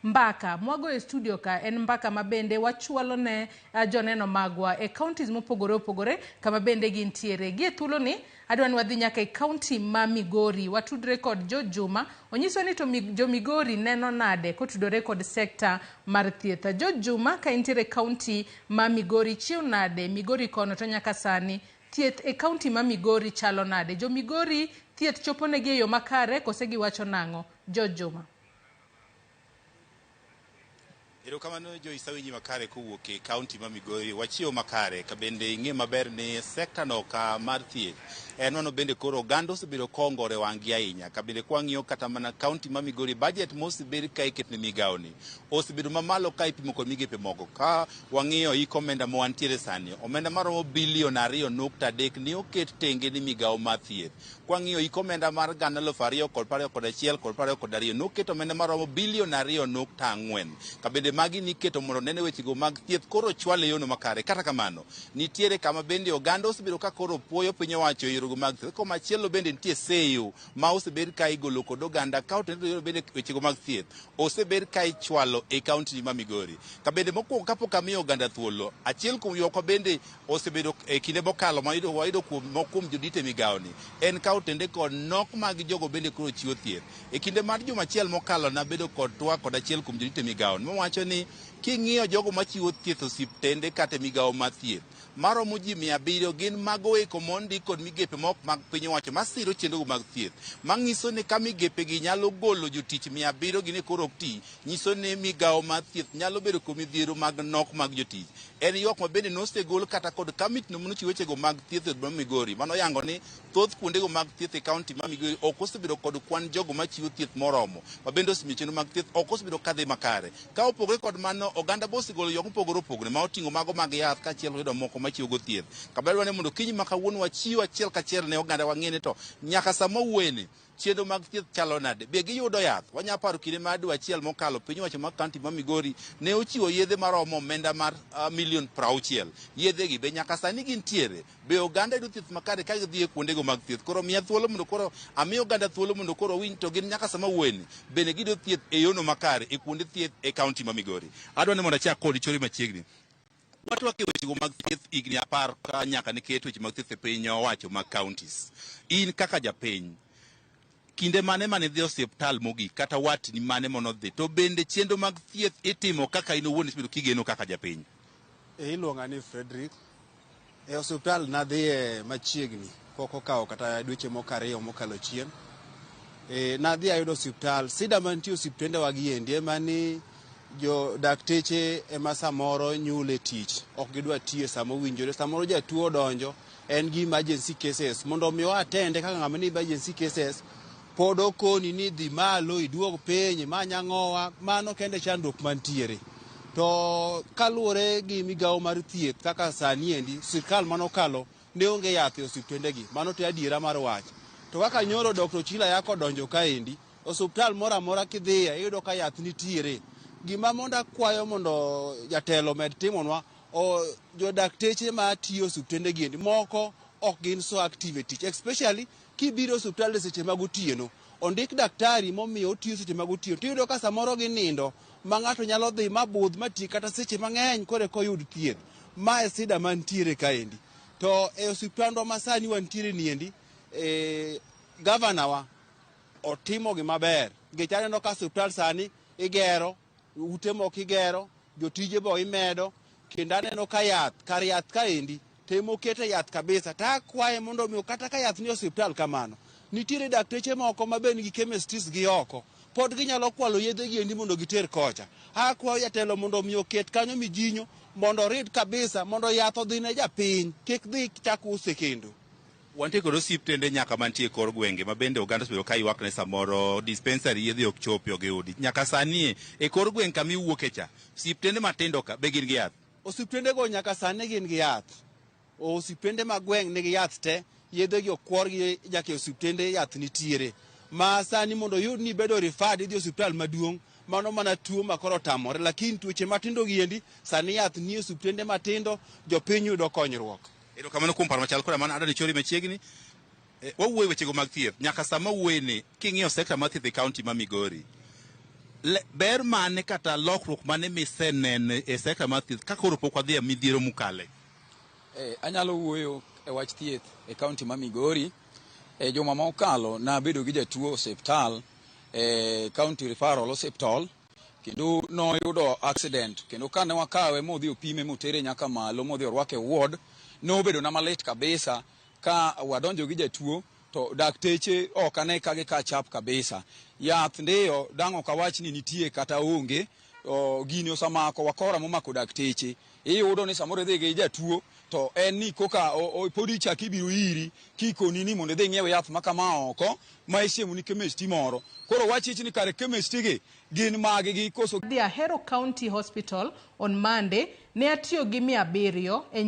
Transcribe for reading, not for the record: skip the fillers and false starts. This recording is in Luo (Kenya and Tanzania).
Mbaka mwagoyo e studio ka en mbaka ma bende wachwalo ne joneno magwa e counties mopogore opogore kama bende gintiere. Gie thuoloni adwa ni wadhi nyaka e county ma Migori watudre kod George Juma onyiswa ni to jo Migori neno nade kotudore kod sekta mar thieth. George Juma ka intiere e county ma Migori chiew nade Migori kono to nyaka sani thieth e county ma Migori chalo nade? Jo Migori thieth choponegi e yo makare kose giwacho nang'o? George Juma. Erokamano Joyce awinji makare kowuok e kaunti ma Migori. Wachiewo makare ka bende ing'e maber ni sekta no ka mar thieth en mano bende koro oganda osebedo kongore wang'gi ahinya. Ka bende kwang'iyo kata mana kaunti ma Migori budget mosebed ka iketo ne migawo ni osebedo mamalo ka ipimo kod migepe moko. Ka wang'iyo hik omenda ma wantiere sani, omenda maromo bilion 2.3 ne oket tenge ni migawo mar thieth. Kwang'iyo hik omenda mar 2021/2022 noketo omenda maromo bilion 2.4. Kabende magi niketo mondo nene wechego mag thieth koro chwal e yono makare. Kata kamano, nitiere kama bende oganda osebedo ka koro puoyo piny owacho e yorego mag thieth. Komachielo bende nitie seyo ma osebed ka igolo kod oganda ka otenore bende wechego mag thieth osebed ka ichwalo e kaunti ma Migori. Kabende mokwongo kapok amiyo oganda thuolo, achiel kuom ywakwa bende osebedo e kinde mokalo ma wayudo kuom moko kuom jodito e migawoni en ka otende kod nok mag jogo bende koro chiwo thieth. E kinde mar juma achiel mokalo nabedo kod twak kod achiel kuom jodito e migawoni mawacho ni king'iyo jogo machiwo thieth osiptende kata e migawo mar thieth maromo ji 700 gin mago eko mondik kod migepe mok mag piny owacho masiro chenrogo mag thieth manyiso ni ka migepe gi nyalo golo jotich 700 gi ni koro ok ti nyiso ni migawo mar thieth nyalo bedo kod midhiero mag nok mag jotich. En ywak ma bende nosegol kata kod kamiti no manochiwo wechego mag thieth e od ma Migori manoyango ni thoth kuondego mag thieth e kaunti ma Migori ok osebedo kod kwan jogo machiwo thieth moromo ma bende osemiyo chenro mag thieth ok osebedo kadhi makare. Ka opogore kod mano, oganda be osegolo ywak mopogore opogore ma oting'o mago mag yath kaachiel kod moko machiwo go thieth. Kabla ni mondo kiny ma kawuono wachiw achiel kachiel ne oganda wang'e ni to nyaka sama wawuoyeni chenro mag thieth chalo nade? Be giyudo yath? Wanyalo paro kinde mar dwe achiel mokalo piny owacho mar kaunti ma Migori ne ochiwo yedhe maromo omenda mar milion 60. Yedhe gi be nyaka sani gintiere? Be oganda yudo thieth makare ka gidhi e kuondego mag thieth? Koro miya thuolo mondo koro ami oganda thuolo mondo koro owinj to gin nyaka sama wuoyeni bende giyudo thieth e yono makare e kuonde thieth e kaunti ma Migori. Adwa ni mondo achak kodi chori machiegni. Watwak e wechego mag thieth higni 10 ka nyaka ne ket weche mag thieth e piny owacho mag counties. In kaka japiny, kinde mane mane idhi osiptal mogik kata watni mane manodhi to bende chenro mag thieth itimo kaka in owuon isebedo kigeno kaka japiny? E iluonga ni Frederick. E osiptal nadhiye machiegni pok okawo kata dweche moko ariyo mokalo chien. E, nadhi ayudo osiptal. Sida mantie osiptende wa gi endi ema ni jo dakteche ema samoro nyule tich ok gidwa tiyo sama owinjore. Samoro jatuo odonjo en gi emergency cases mondo omi o attend kaka ng'ama ni emergency cases pod okoni ni dhi malo iduog piny imany ang'owa mano kende chandruok mantiere. To kaluwore gi migawo mar thieth kaka sani endi sirkal manokalo ne onge yath e osiptende gi mano to e adiera mar wach. To kaka nyoro Dr. Ochilo Ayako odonjo kaendi osiptal moro amora kidhiye iyudo ka yath nitiere. Gima mondo akwayo mondo jatelo omed timonwa jodakteche matiyo osiptende gi endi moko ok gin so active e tich especially kibiro osiptal e seche mag otieno ondik daktari momiyo otiyo seche mag otieno tiyudo ka samoro ginindo ma ng'ato nyalo dhi mabudh mati kata seche mang'eny koro eka oyud thieth. Ma e sida mantiere kaendi. To e osiptandwa ma sani wantiere niendi gavana wa otimo gima ber nikech aneno ka osiptal sani igero, ute moko igero, jotije be imedo kendo aneno ka yath kar yath kaendi temo kete yath kabisa to akwaye mondo omi kata ka yath ni osiptal kamano nitiere dakteche moko ma be nigi chemists gi oko pod ginyalo kwalo yedhe gi endi mondo giter kocha. Akwayo jatelo mondo omi oket kanyo mijinyo mondo orid kabisa mondo yath odhi ne japiny kik dhi chak use kendo. Wantie kod osiptende nyaka mantie e kor gwenge ma bende oganda osebedo ka ywak ne samoro dispensary yedhe ok chopi ok giyudi. Nyaka sani e kor gweng' kama iwuoke cha, osiptende matindo ka be gin gi yath? Osiptende go nyaka sani gin gi yath. Osiptende mag gweng' nigi yath te, yedhe gi okwor gi nyaka e osiptende yath nitiere. Ma sani mondo oyud ni ibedo referred idhi osiptal maduong' mano mana tuo ma koro otamore lakini tuoche matindo gi endi sani yath nie osiptende matindo jopiny yudo konyruok. Erokamano kuom paro machal koda mano adwa ni chori machiegni. Wawuoyo wechego mag thieth nyaka sama wuoye ni king'iyo sekta mar thieth e kaunti ma Migori Ber mane kata lokruok mane miseneno e sekta mar thieth ka koro pok wadhi e midhiero mukale? Anyalo wuoyo e wach thieth e kaunti ma Migori. E juma ma okalo nabedo gi jatuo osiptal e County Referral Hospital, kendo noyudo accident, kendo kane wakawe modhi opime motere nyaka malo modhi orwake e ward, nobedo na malit kabisa ka wadonjo gi jatuo to dakteche ok ane ka gi catch up kabisa. Yath ndiyo dang' ok awach ni nitie kata onge. O, gini osamako wakora momako dakteche. Iyudo ni samoro idhi gi jatuo to en ni koka pod ichak ibiro iri kikoni ni mondo idhi ing'iew yath ma kama oko ma isiemo ni chemist moro. Koro wachich ni kare chemist gi gin mag gi koso. Dhi Ahero County Hospital on Monday, ne atiyo gi 700 e nyiewo.